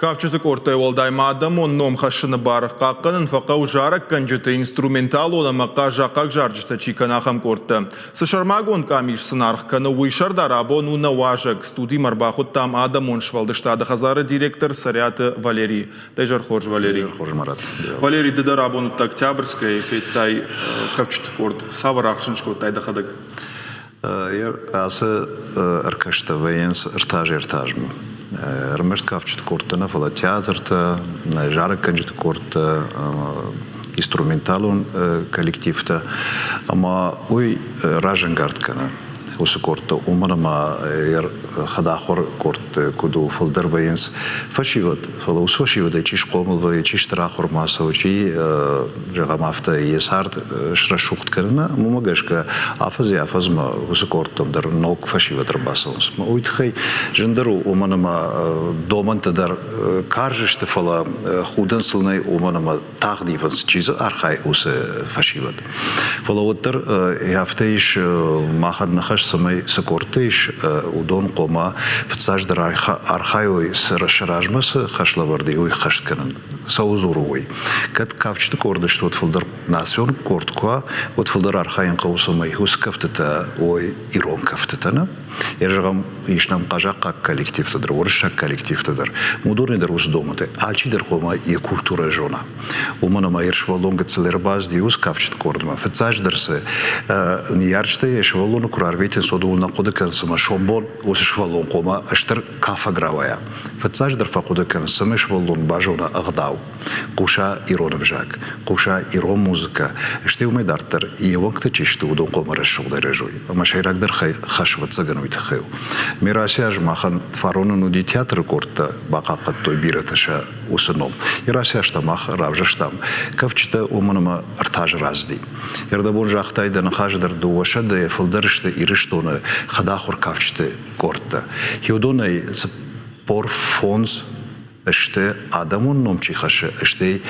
Кафджыты къордтӕй уӕлдай ма адӕмон ном хӕссыны бар хъахъхъӕнын фӕхъӕуы зарӕггӕнджыты, инструменталон ӕмӕ хъазахъаг зарджытӕ чи кӕны, ахӕм къордтӕ. Цы сӕрмагонд къамис сын аргъ кӕны, уый сӕрдар абон у нӕ уазӕг. Студимӕ ӕрбахуыдтам адӕмон сфӕлдыстады хӕдзары директор Цӕриаты Валерийы. Дӕ изӕр хорз, Валерий. Дӕ изӕр хорз, Марат. Валерий, ды дӕр абон уыдтӕ Октябрьскӕйы, федтай кафджыты къорд. Цавӕр аргъ сын скодтай дӕхӕдӕг? Ацы ӕркастӕ вӕййынц ӕртӕз-ӕртӕзмӕ. Ӕрмӕст кафджыты къордтӕ нӕ, фӕлӕ театртӕ, зарӕггӕнджыты къордтӕ, инструменталон коллективтӕ. Ӕмӕ уый разӕнгард кӕны уыцы къордтӕ, уымӕн ӕмӕ хӕдахуыр къордты куыд у, фылдӕр вӕййынц фӕсивӕд, фӕлӕ уыцы фӕсивӕдӕй чи схъомыл вӕййы, чи стыр ахуырмӕ цӕуы, чи, зӕгъӕм афтӕ, йӕ цард срӕсугъд кӕныны, уымӕ гӕсгӕ афӕдзӕй-афӕдзмӕ уыцы къордтӕм дӕр ног фӕсивӕд ӕрбацӕуынц. Уый тыххӕй зындӕр у, уымӕн ӕмӕ домӕнтӕ дӕр карз сты, фӕлӕ худӕн сыл нӕй, уымӕн ӕмӕ тагъд ивынц, чи дзы архайы, уыцы фӕсивӕд. Фӕлӕ уӕддӕр афтӕ ис махӕн ныхас, цӕмӕй цы къордтӕ ис, уыдон хъуамӕ фыццаджыдӕр архайой, сӕ размӕ цы хӕслӕвӕрд и, уый ххӕст кӕнын. Цӕуыл дзуры уый? Кӕд кафджыты къорд сты, уӕд фылдӕр национ къорд куы уа, уӕд фылдӕр архайын хъӕуы, цӕмӕй уыцы кӕфтытӕ уой ирон кӕфтытӕ, нӕ? Йӕ зӕгъӕм, ис нӕм хъазахъхъаг коллективтӕ дӕр, уырыссаг коллективтӕ дӕр. Уыдонӕй дӕр уыцы домӕнтӕ алчидӕр хъуамӕ йӕ культурӕ зона. Уымӕн ӕмӕ йӕ сывӕллон гыццыл ӕрбацыди уыцы кафджыты къордмӕ. Фыццаджыдӕр цы ныййарджытӕ йӕ сывӕллоны куы рарвитынц, уӕд ууыл нӕ хъуыды кӕнынц, ӕмӕ сомбон уыцы сывӕллон хъуамӕ стыр кафӕг рауайа. Фыццаджыдӕр фӕхъуыды кӕнынц, цӕмӕй сывӕллон базона ӕгъдау. хъуса ирон ӕвзаг, хъуса ирон музыкӕ, стӕй уымӕй дарддӕр йе уӕнгтӕ чи сты, уыдон хъуамӕ рӕсугъдӕй рӕзой. Ӕмӕ сӕйрагдӕр хӕс, ӕвӕццӕгӕн, уый тыххӕй у. Мераси аз махӕн фаронӕн уыди театры къордтӕ, бахъахъхъӕдтой бирӕтӕ сӕ уыцы ном. Ераси аз та мах равзӕрстам кафджытӕ, уымӕн ӕмӕ ӕртӕ азы рацыди. Ӕрдӕбон загътай, дӕ ныхасы дӕр дыууӕсӕдӕйӕ фылдӕр сты Ирыстоны хӕдахуыр кафджыты къордтӕ. Уыдонӕй 45 сты, адӕмон ном чи хӕссы, стӕй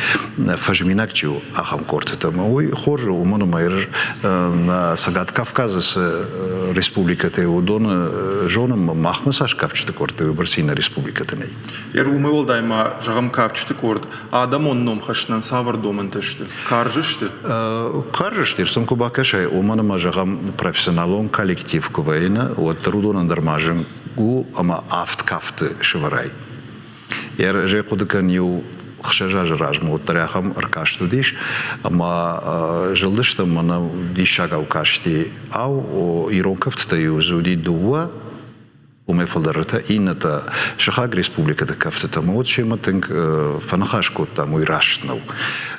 фӕзминаг чи у, ахӕм къордтытӕ. Ӕмӕ уый хорз у, уымӕн ӕмӕ нӕ Цӕгат Кавказы цы республикӕтӕ уыдоны зонӕм, махмӕ цас кафджыты къордтӕ, уыйбӕрц иннӕ республикӕты нӕй. Уымӕй уӕлдай ма, зӕгъӕм, кафджыты къорд адӕмон ном хӕссынӕн цавӕр домӕнтӕ сты? Карз сты? Карз сты, сӕм куы бакӕсай, уымӕн ӕмӕ, зӕгъӕм, профессионалон коллектив куы вӕййы, уӕддӕр уыдонӕн дӕр ма зын у ӕмӕ авд кафты сывӕрай. Йӕ разӕй хъуыды кӕн иу 6 азы размӕ уӕддӕр ахӕм ӕркаст уыдис, ӕмӕ зылдыстӕм мӕнӕ диссагау касти. Ау, ирон кӕфтытӕ-иу дзы уыди дыууӕ, уымӕй фылдӕртӕ, иннӕтӕ сыхаг республикӕты кӕфтытӕ. Ӕмӕ уӕд семӕ тынг фӕныхас кодтам, уый раст нӕу.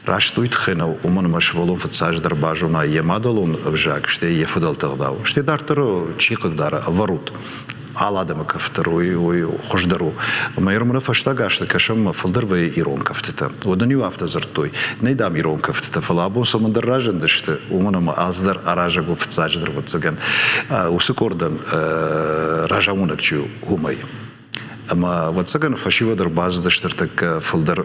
Раст уый тыххӕй нӕу, уымӕн ӕмӕ сывӕллон фыццаджыдӕр базона йӕ мадӕлон ӕвзаг, стӕй йӕ фыдӕлты ӕгъдау. Стӕй дарддӕр чи хъыгдары, ӕвӕрут алы адӕмы кафт дӕр уый, уый хуыздӕр у. Ӕмӕ Ирмӕ фӕстаг азты кӕсӕм ӕмӕ фылдӕр вӕййы ирон кӕфтытӕ. Уӕд ын-иу афтӕ дзырдтой, нӕй, дам, ирон кӕфтытӕ, фӕлӕ абон цӕмӕндӕр разындысты, уымӕн ӕмӕ алцыдӕр аразӕг у фыццаджыдӕр, ӕвӕццӕгӕн, уыцы къордӕн разамонӕг чи у, уымӕй. Ӕмӕ, ӕвӕццӕгӕн, фӕсивӕд ӕрбацыдысты ӕртӕккӕ фылдӕр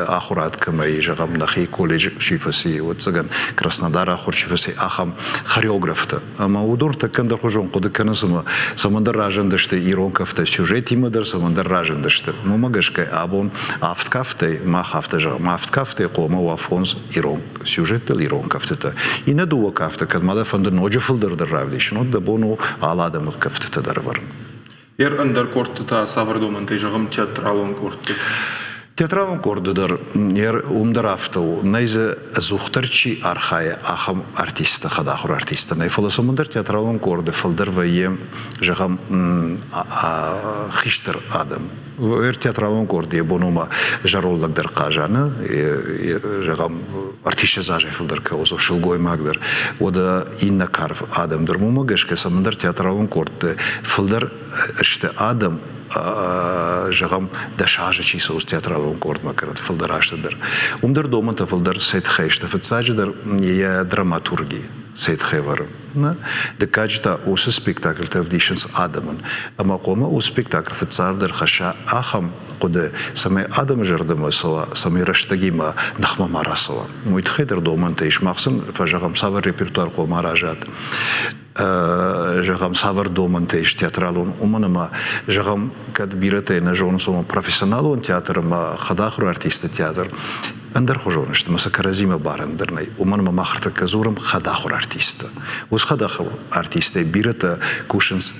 ахуырад кӕмӕй, зӕгъӕм, нӕхи колледж чи фӕци, ӕвӕццӕгӕн, Краснодары ахуыр чи фӕци, ахӕм хореографтӕ. Ӕмӕ уыдон ӕртӕккӕ ӕндӕрхуызон хъуыды кӕнынц ӕмӕ цӕмӕндӕр разындысты ирон кафтӕ сюжетимӕ дӕр цӕмӕндӕр разындысты. Уымӕ гӕсгӕ абон авд кафтӕй, мах афтӕ зӕгъӕм, авд кафтӕй хъуамӕ уа фондз ирон сюжеттыл ирон кӕфтытӕ. Иннӕ дыууӕ кафты, кӕд ма дӕ фӕнды ноджы фылдӕр дӕр равдисын, уӕд дӕ бон у алы адӕмы кӕфтытӕ дӕр ӕвӕрын. Ер ӕндӕр къордты та цавӕр домӕнтӕй зӕгъӕм театралон къордты? Театралон къорды дӕр уым дӕр афтӕ у. Нӕй дзы ӕдзухдӕр чи архайы, ахӕм артисттӕ, хӕдахуыр артисттӕ нӕй. Фӕлӕ цӕмӕндӕр театралон къорды фылдӕр вӕййы, зӕгъӕм, хистӕр адӕм. Театралон къорд йӕ бон у ма зӕронд лӕг дӕр хъаза, нӕ? Зӕгъӕм, артисттӕ азӕй фылдӕр кӕуыл сылгоймаг дӕр, уӕдӕ иннӕ кар адӕм дӕр. Уымӕ гӕсгӕ цӕмӕндӕр театралон къордты фылдӕр сты адӕм, зӕгъӕм, 10 азы чи цӕуы театралон къордмӕ кӕнӕ фылдӕр азты дӕр. Уым дӕр домӕнтӕ фылдӕр сӕ тыххӕй сты. Фыццаджыдӕр йӕ драматурги сӕ тыххӕй ӕвӕры. Дыккаджы та уыцы спектакльтӕ ӕвдисынц адӕмӕн. Ӕмӕ хъуамӕ уыцы спектакль фыццагдӕр хӕсса ахӕм хъуыды, цӕмӕй адӕмы зӕрдӕмӕ цӕуа, цӕмӕй рӕстӕгимӕ ныхмӕ ма рацӕуа. Уый тыххӕй дӕр домӕнтӕ ис. Мах сын фӕзӕгъӕм, цавӕр репертуар хъуамӕ аразат. зӕгъӕм, цавӕр домӕнтӕ ис театралон, уымӕн ӕмӕ, зӕгъӕм, кӕд бирӕтӕ нӕ зонынц, ома профессионалон театр ӕмӕ хӕдахуыр артистты театр ӕндӕрхуызон сты, ӕмӕ сӕ кӕрӕдзимӕ барӕн дӕр нӕй. Уымӕн ӕмӕ мах ӕртӕккӕ дзурӕм хӕдахуыр артисттӕ. Уыцы хӕдахуыр артисттӕй бирӕтӕ кусынц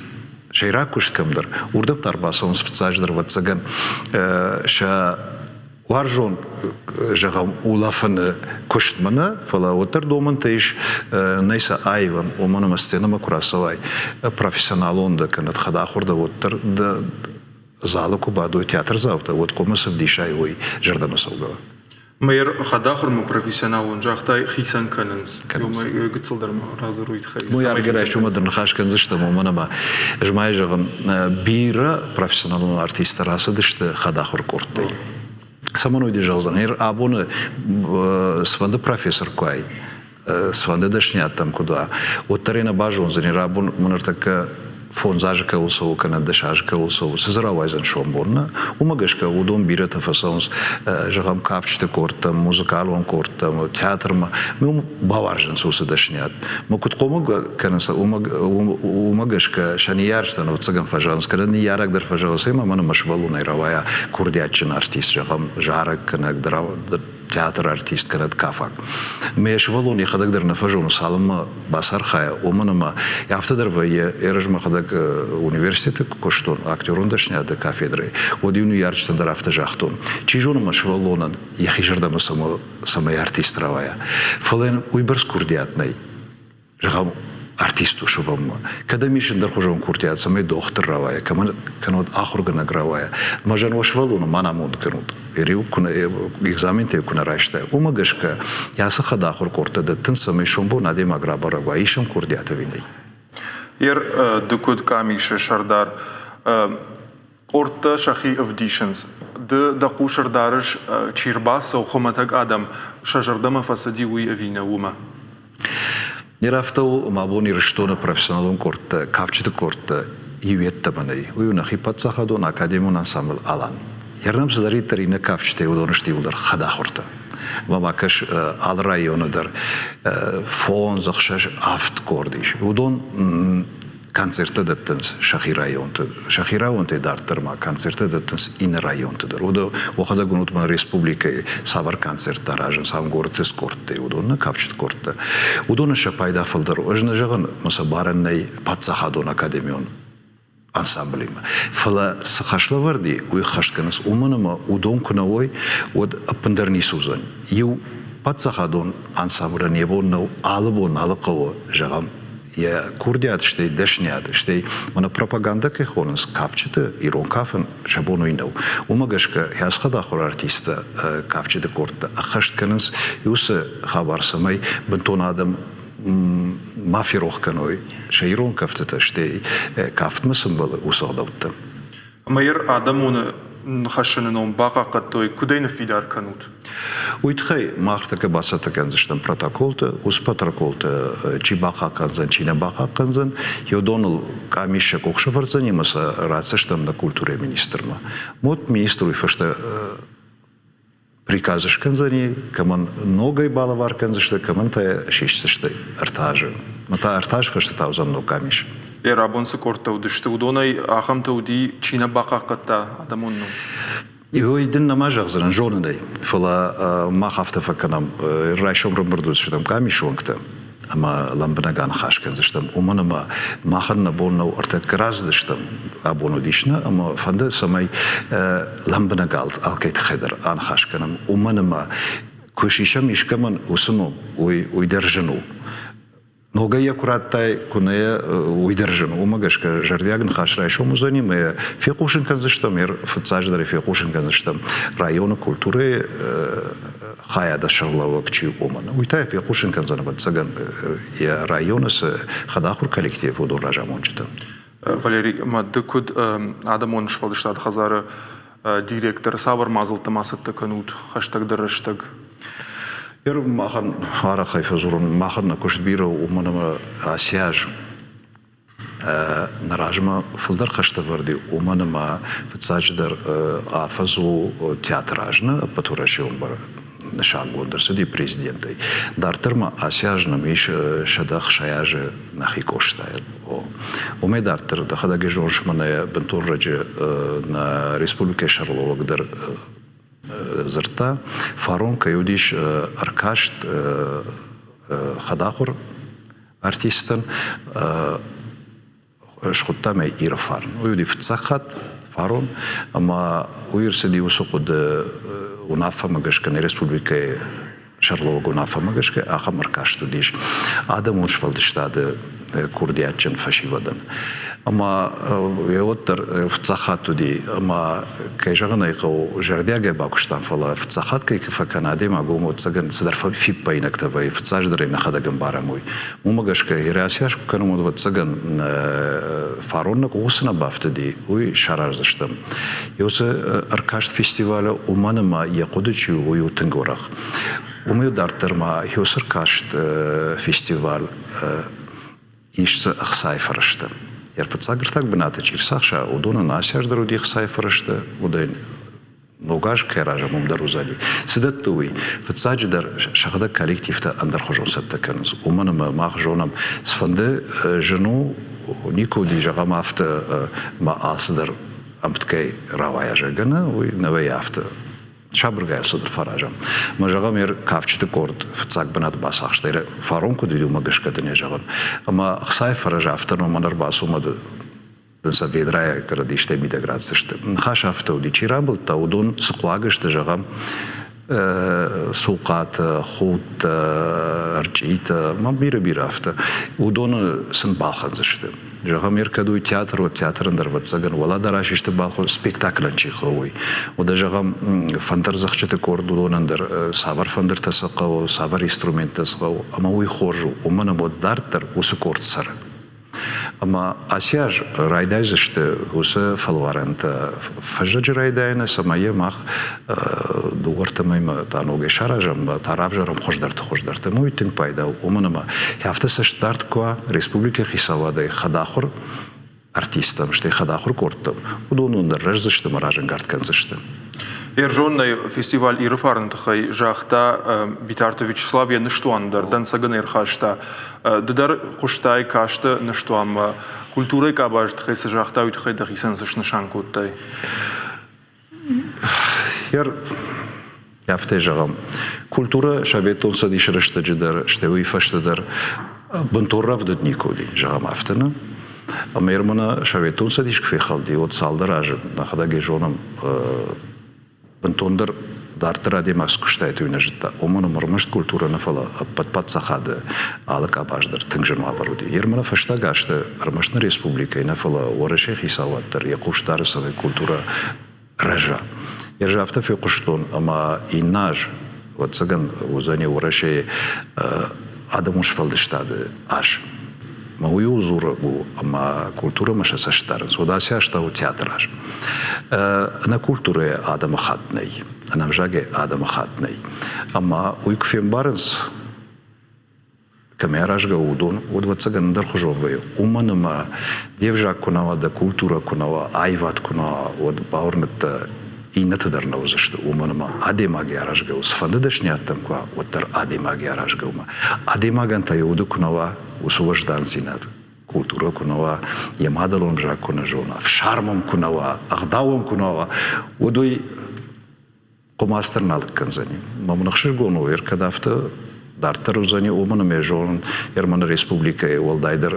сӕйраг куыст кӕмдӕр, уырдӕм та ӕрбацӕуынц фыццаджыдӕр, ӕвӕццӕгӕн, сӕ уарзон, зӕгъӕм, улӕфыны куыстмӕ нӕ, фӕлӕ уӕддӕр домӕнтӕ ис, нӕй сӕ аивӕн, уымӕн ӕмӕ сценӕмӕ куы рацӕуай, профессионалон дӕ кӕнӕ хӕдахуыр дӕ, уӕддӕр дӕ залы куы бадой театрдзаутӕ, уӕд хъуамӕ цы вдисай, уый зӕрдӕмӕ цӕугӕ. Мэр хӕдахуырмӕ профессионалон загътай хицӕн кӕнынц. Кӕнынц. Гыццыл дӕр ма радзур уый тыххӕй. Ну, аргӕ райсоммӕ дӕр ныхас кӕндзыстӕм, уымӕн ӕмӕ ӕз ма зӕгъын, бирӕ профессионалон артисттӕ рацыдысты хӕдахуыр къордтӕй. Цӕмӕн уый зӕгъдзӕн? Абоны цыфӕнды профессор куы уай, цыфӕнды дӕсниӕдтӕм куыд уа, уӕддӕр ӕй нӕ базондзӕни, рабон мын ӕртӕккӕ фондз азы кӕуыл цӕуы кӕнӕ 10 азы кӕуыл цӕуы, цы дзы рауайдзӕн сомбон, нӕ? Уымӕ гӕсгӕ уыдон бирӕтӕ фӕцӕуынц, зӕгъӕм, кафджыты къордтӕм, музыкалон къордтӕм, театрмӕ. Уым бауарзынц уыцы дӕсниад. Мӕ куыд хъомыл кӕнынц, уымӕ гӕсгӕ сӕ ныййарджытӕн ӕвӕццӕгӕн фӕзӕгъынц, кӕнӕ ныййарӕг дӕр фӕзӕгъынц, ӕмӕ мӕнӕ мӕ сывӕллонӕй рауайа курдиатджын артист, зӕгъӕм, зарӕггӕнӕг, театры артист кӕнӕ кафӕг. Мӕ сывӕллон йӕхӕдӕг дӕр нӕ фӕзоны, цалынмӕ бацархайа, уымӕн ӕмӕ афтӕ дӕр вӕййы, ӕз мӕхӕдӕг университеты куы куыстон, актерон дӕсниады кафедрӕйы, уӕд-иу ныййарджытӕн дӕр афтӕ загътон, чи зоны мӕ сывӕллонӕн йӕхи зӕрдӕмӕ цӕмӕй артист рауайа, фӕлӕ йын уыйбӕрц курдиат нӕй. Зӕгъӕм, артист у сывӕллонмӕ. Кӕд ӕм ис ӕндӕрхуызон курдиат, цӕмӕй дохтыр рауайа, кӕмӕн кӕнод ахуыргӕнӕг рауайа. Мӕ зӕн уӕ сывӕллоны ма намонд кӕнут. Иу куы нӕ экзаментӕ куы нӕ райста, уымӕ гӕсгӕ ацы хӕдахуыр къордтӕ дӕттынц, цӕмӕй сомбон адӕймаг рабӕрӕг уа, ис ӕм курдиат ӕви нӕй. Ер, ды куыд къамисы сӕрдар, Къордтӕ сӕхи ӕвдисынц. Ды дӕ хъус ӕрдарыс, чи рбацӕуы, хуымӕтӕг адӕм сӕ зӕрдӕмӕ фӕцыди, уый ӕви нӕ, уымӕ? Ныр афтӕ у, ӕмӕ абон Ирыстоны профессионалон къордтӕ, кафджыты къордтӕ иу йеддӕмӕ нӕй. Уый у нӕхи паддзахадон академион ансамбль «Алан». Йе рдӕм цыдӕриддӕр иннӕ кафджытӕй уыдон сты иуылдӕр хӕдахуыртӕ. Ӕмӕ ма кӕс, алы районы дӕр фондз, ӕхсӕз, авд къорд ис. Уыдон концерттӕ дӕттынц сӕхи районты. Сӕхи районтӕй дарддӕр ма концерттӕ дӕттынц иннӕ районты дӕр. Уыдон уӕхӕдӕг уынут мӕ республикӕйы цавӕр концерттӕ аразынц ам горӕты къордтӕй, уыдон нӕ кафджыты къордтӕ. Уыдоны сӕ пайда фылдӕр у. Ӕз нӕ зӕгъын, мӕ сӕ барӕн нӕй паддзахадон академион ансамблимӕ. Фӕлӕ цы хӕслӕвӕрд и, уый ӕххӕст кӕнынц, уымӕн ӕмӕ уыдон куы нӕ уой, уӕд ӕппындӕр ницы уыдзӕн. Иу паддзахадон ансамблӕн йӕ бон нӕу алы бон алы хъӕуы, зӕгъӕм, йӕ курдиат, стӕй дӕсниад, стӕй мӕнӕ пропагандӕ кӕй хонынц кафджыты, ирон кафын сӕ бон уый нӕу. Уымӕ гӕсгӕ хӕсхӕдахуыр артисттӕ кафджыты къордтӕ ӕххӕст кӕнынц уыцы хабар, цӕмӕй бынтон адӕм ма ферох кӕной сӕ ирон кӕфтытӕ, стӕй кафтмӕ цы мбӕлы, уыцы ӕгъдӕуттӕ. Мэр адӕмоны ныхӕссыны ном бахъахъхъӕдтой, куыд ӕй ныффидар кӕнут? Уый тыххӕй мах тӕккӕ бацӕттӕ кӕндзыстӕм протоколтӕ. Уыцы протоколтӕ чи бахъахъхъӕндзӕн, чи нӕ бахъахъхъӕндзӕн, уыдоныл къамис сӕ къух сӕвӕрдзӕн ӕмӕ сӕ ратдзыстӕм нӕ культурӕйы министрмӕ. Вот министр уый фӕстӕ приказ скӕндзӕни, кӕмӕн ногӕй балӕвар кӕндзысты, кӕмӕн та сисдзысты ӕртӕ азы. Мӕ та ӕртӕ азы фӕстӕ та уыдзӕн ног къамис. Йӕ рабон цы къордтӕ уыдысты, уыдонӕй ахӕмтӕ уыди, чи нӕ бахъахъхъӕдта адӕмон ном? Уый дын нӕма зӕгъдзынӕн, зонын ӕй, фӕлӕ мах афтӕ фӕкӕнӕм, райсом рымбырд уыдзыстӕм къамисы уӕнгтӕ ӕмӕ лӕмбынӕг аныхас кӕндзыстӕм, уымӕн ӕмӕ махӕн нӕ бон нӕу ӕртӕккӕ рацыдыстӕм, абон уыдис нӕ, ӕмӕ фӕнды, цӕмӕй лӕмбынӕг алкӕй тыххӕй дӕр аныхас кӕнӕм, уымӕн ӕмӕ куы сисӕм искӕмӕн уыцы ном, уый, уый дӕр зын у. Ногӕй йӕ куы радтай, куы нӕ йӕ, уый дӕр зын у. Уымӕ гӕсгӕ зӕрдиаг ныхас райсом уыдзӕни ӕмӕ йӕ фехъусын кӕндзыстӕм, фыццаджыдӕр ӕй фехъусын кӕндзыстӕм районы культурӕйы хайады сӕргълӕууӕг чи у, уымӕн. Уый та йӕ фехъусын кӕндзӕн, ӕвӕццӕгӕн, йӕ районы цы хӕдахуыр коллектив, уыдон разамонджытӕн. Валерий, ӕмӕ ды куыд адӕмон сфӕлдыстады хӕдзары директор, цавӕр мадзӕлттӕ ма цӕттӕ кӕнут хӕстӕгдӕр рӕстӕг? Махӕн арӕхӕй фӕдзурын, махӕн нӕ куыст бирӕ у, уымӕн ӕмӕ ацы аз нӕ размӕ фылдӕр хӕстӕ ӕвӕрд и, уымӕн ӕмӕ фыццаджыдӕр афӕдз у театр аз нӕ ӕппӕтуӕрӕсеон. нысангонд ӕрцыди президентӕй. Дарддӕр ма ацы аз нӕм ис 160 азы нӕхи Къостайыл. Уымӕй дарддӕр дӕхӕдӕг зоныс, мӕнӕ бынтон раджы нӕ республикӕйы сӕргълӕууӕг дӕр дзырдта, фарон кӕй уыдис ӕркаст хӕдахуыр артисттӕн, схуыдтам ӕй Иры фарн. Уый уыди фыццаг хатт фарон, ӕмӕ уый ӕрцыди уыцы хъуыды уынаффӕмӕ гӕсгӕ нӕ республикӕйы сӕргълӕууӕг уынаффӕмӕ гӕсгӕ ахӕм ӕркаст уыдис адӕмон сфӕлдыстады курдиатджын фӕсивӕдӕн. Ӕмӕ уӕддӕр фыццаг хатт уыди, ӕмӕ кӕй зӕгъын ӕй хъӕуы, зӕрдиагӕй бакуыстам, фӕлӕ фыццаг хатт кӕй фӕкӕны адӕймаг, уым ӕвӕццӕгӕн цыдӕр фиппаинӕгтӕ вӕййы, фыццаджыдӕр ӕй нӕхӕдӕг ӕмбарӕм уый. Уымӕ гӕсгӕ Ерасиас куы кӕнӕм, уӕд ӕвӕццӕгӕн фарон нӕ къухы цы нӕ бафтыди, уый сараздзыстӕм. Уыцы ӕркаст фестивалы уымӕн ӕмӕ йӕ хъуыды чи у, уый у тынг уӕрӕх. Уымӕй дарддӕр ма уыцы ӕркаст фестиваль ис дзы ӕхцайы фӕрӕзтӕ. Йӕ фыццаг ӕртаг бынаты чи рцахса, уыдонӕн ацы аз дӕр уыди ӕхцайы фӕрӕзтӕ, уыдон ног аз кӕй аразӕм, уым дӕр уыдзӕни. Цы дӕтты уый? Фыццаджыдӕр, сӕхӕдӕг коллективтӕ ӕндӕрхуызон цӕттӕ кӕнынц. Уымӕн ӕмӕ мах зонӕм, цыфӕнды зын у, никуы уыди, зӕгъӕм, афтӕ ма алцыдӕр ӕмткӕй рауайа, зӕгъгӕ, нӕ, уый нӕ вӕййы афтӕ. Сабыргай алцыдӕр фӕразӕм. Мӕ зӕгъӕм, йӕ кафджыты къорд фыццаг бынат бацахста. Фарон куыд уыди, уымӕ гӕсгӕ дын йӕ зӕгъын. Ӕмӕ ӕхцайы фӕрӕз афтӕ номӕн ӕрбацу ӕмӕ дын сӕ ведрайӕ кӕрӕдзистӕй мидӕг ратдзысты. Ныхас афтӕ уыди, чи рамбылдта, уыдон цы хъуаг сты, зӕгъӕм, цухъатӕ, худтӕ, ӕрчъитӕ, ма бирӕ-бирӕ афтӕ, уыдоны сын балхӕндзысты. Зӕгъӕм, кӕд уый театр уӕд театрӕн дӕр, ӕвӕццӕгӕн, уӕлӕдарӕс исты балхӕн, спектаклӕн чи хъӕуы, уый. Уӕдӕ, зӕгъӕм, фӕндырдзӕгъдджыты къорд уыдонӕн дӕр цавӕр фӕндыртӕ сӕ хъӕуы, цавӕр инструменттӕ сӕ хъӕуы, ӕмӕ уый хорз у, уымӕн ӕмӕ дарддӕр уыцы къорд цӕры. Ӕмӕ ацы аз райдайдзысты уыцы фӕлварӕнтӕ фӕззӕджы райдайӕны, цӕмӕй йӕ мах дыууӕртӕ мӕймӕ та ногӕй саразӕм, та равзарӕм хуыздӕрты хуыздӕрты. Ӕмӕ уый тынг пайда у, уымӕн ӕмӕ афтӕ цӕстдард куы уа республикӕйы хицауадӕй хӕдахуыр артисттӕм, стӕй хӕдахуыр къордтӕм, уыдон дӕр рӕздзысты ӕмӕ разӕнгард кӕндзысты. Ӕрзоннӕй фестиваль Иры фарны тыххӕй загъта Битарты Вячеслав йӕ ныстуан дӕр дӕнцӕгӕн ӕрхаста. Ды дӕр хъуыстай, касты ныстуанмӕ. Культурӕйы къабазы тыххӕй цы загъта, уый тыххӕй дӕхицӕн цы снысан кодтай? Афтӕ зӕгъӕм, культурӕ Советон Цӕдисы рӕстӕджы дӕр, стӕй уый фӕстӕ дӕр бынтон рӕвдыд никуы уыди, зӕгъӕм, афтӕ нӕ. Ӕмӕ мӕнӕ Советон Цӕдис куы фехӕлди, уӕд цалдӕр азы нӕхӕдӕг ӕй зонӕм, бынтондӕр дарддӕр адӕймаг цы куыстаид, уый нӕ зыдта. Уымӕн ӕмӕ ӕрмӕст культурӕ нӕ, фӕлӕ ӕппӕт паддзахады алы къабаз дӕр тынг зын уавӕр уыди. Ермӕ фӕстаг азты ӕрмӕст нӕ республикӕйы нӕ, фӕлӕ Уӕрӕсейы хицауад дӕр йӕ хъус дары, цӕмӕй культурӕ рӕза. Ӕз афтӕ фехъуыстон, ӕмӕ иннӕ аз, ӕвӕццӕгӕн, уыдзӕни Уӕрӕсейы адӕмон сфӕлдыстады аз. Мӕ уый у дзурӕг у, ӕмӕ культурӕмӕ сӕ цӕст дарынц. Уӕд ацы аз та у театр аз. Ӕнӕ культурӕйӕ адӕмы хатт нӕй, ӕнӕ ӕвзагӕй адӕмы хатт нӕй. Ӕмӕ уый куы фембарынц, кӕмӕй аразгӕ у, уыдон, уӕд, ӕвӕццӕгӕн, ӕндӕрхуызон вӕййы. Уымӕн ӕмӕ де взаг куы нӕ уа, дӕ культурӕ куы нӕ уа, аивад куы нӕ уа, уӕд бауырныдта, иннӕтӕ дӕр нӕ уыдзысты, уымӕн ӕмӕ адӕймагӕй аразгӕ у, цыфӕнды дӕсниӕдтӕм куы уа, уӕддӕр адӕймагӕй аразгӕ у. Адӕймагӕн та йӕ уды куы нӕ уа уыцы уӕздандзинад, культурӕ куы нӕ уа, йӕ мадӕлон ӕвзаг куы нӕ зона, ӕфсарм ӕм куы нӕ уа, ӕгъдау ӕм куы нӕ уа, уӕд уый хъуымац дӕр нал кӕндзӕни. Мӕ мын ӕхсызгон у, кӕд афтӕ дарддӕр уыдзӕни, уымӕн ӕмӕ зонын, Ерманы республикӕйы уӕлдайдӕр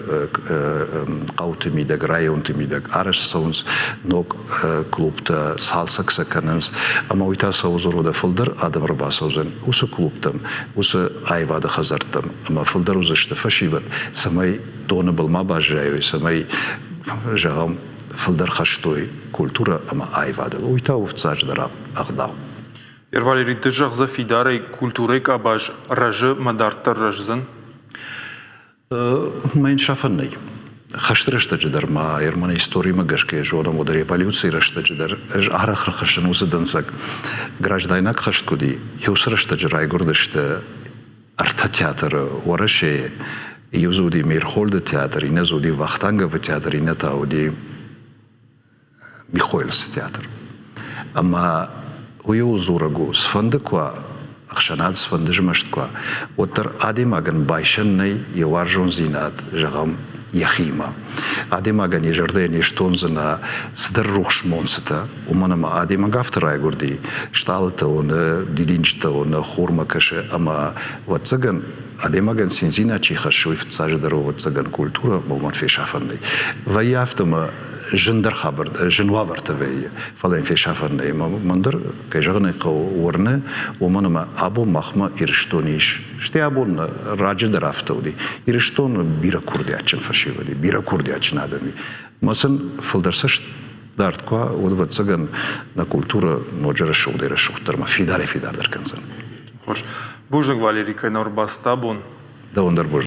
хъӕуты мидӕг, районты мидӕг арӕзт цӕуынц ног клубтӕ, цалцӕг сӕ кӕнынц, ӕмӕ уый та цӕуы дзургӕ фылдӕр адӕм ӕрбацӕудзӕн уыцы клубтӕм, уыцы аивады хӕдзӕрттӕм, ӕмӕ фылдӕр уыдзысты фӕсивӕд, цӕмӕй доны был ма баззайой, цӕмӕй, зӕгъӕм, фылдӕр хӕстой культурӕ ӕмӕ аивадыл. Уый та у фыццаджыдӕр ӕгъдау. Валерий, ды зӕгъдзӕ фидарӕй культурӕйы къабаз рӕзы мӕ дарддӕр рӕздзӕн? Мӕн сафӕн нӕй. Хӕсты рӕстӕджы дӕр ма Ерманы историмӕ гӕсгӕ зонӕм, уӕд революцийы рӕстӕджы дӕр ӕз арӕх рхӕссын уыцы дӕнцӕг. Граждайнаг хӕст куыд и, уыцы рӕстӕджы райгуырдысты ӕртӕ театры Уӕрӕсейы. Иу дзы уыди Мейерхольды театр, иннӕ дзы уыди Вахтанговы театр, иннӕ та уыди Михоэлсы театр. Ӕмӕ уый ууыл дзурӕг у, цыфӕнды куы уа, ӕхсӕнад цыфӕнды змӕст куы уа, уӕддӕр адӕймагӕн байсӕн нӕй йӕ уарзондзинад, зӕгъӕм, йӕхимӕ. Адӕймагӕн йӕ зӕрдӕйӕ не стондзынӕ цыдӕр рухс монцытӕ, уымӕн ӕмӕ адӕймаг афтӕ райгуырди, стъалытӕ уыны, дидинджытӕ уыны, хурмӕ кӕсы ӕмӕ, ӕвӕццӕгӕн, адӕймагӕн циндзинад чи хӕссы, уый фыццаджыдӕр у, ӕвӕццӕгӕн, культурӕ, уымӕн фесафӕн нӕй. Вӕййы афтӕ ӕмӕ зындӕр хабар, зын уавӕртӕ вӕййы, фӕлӕ йын фесафӕн нӕй. Мӕн дӕр, кӕй зӕгъын ӕй хъӕуы, уырны, уымӕн ӕмӕ абон махмӕ Ирыстоны ис, стӕй абон раджы дӕр афтӕ уыди, Ирыстоны бирӕ курдиатджын фӕсивӕд и, бирӕ курдиатджын адӕм и. Мӕ сын фылдӕр цӕст дард куы уа, уӕд, ӕвӕццӕгӕн, нӕ культурӕ ноджы рӕсугъдӕй-рӕсугъддӕрмӕ фидарӕй-фидардӕр кӕндзӕн. Хорз. Бузныг, Валерий, кӕй нӕ ӕрбацыд абон. Дӕуӕн дӕр бузныг.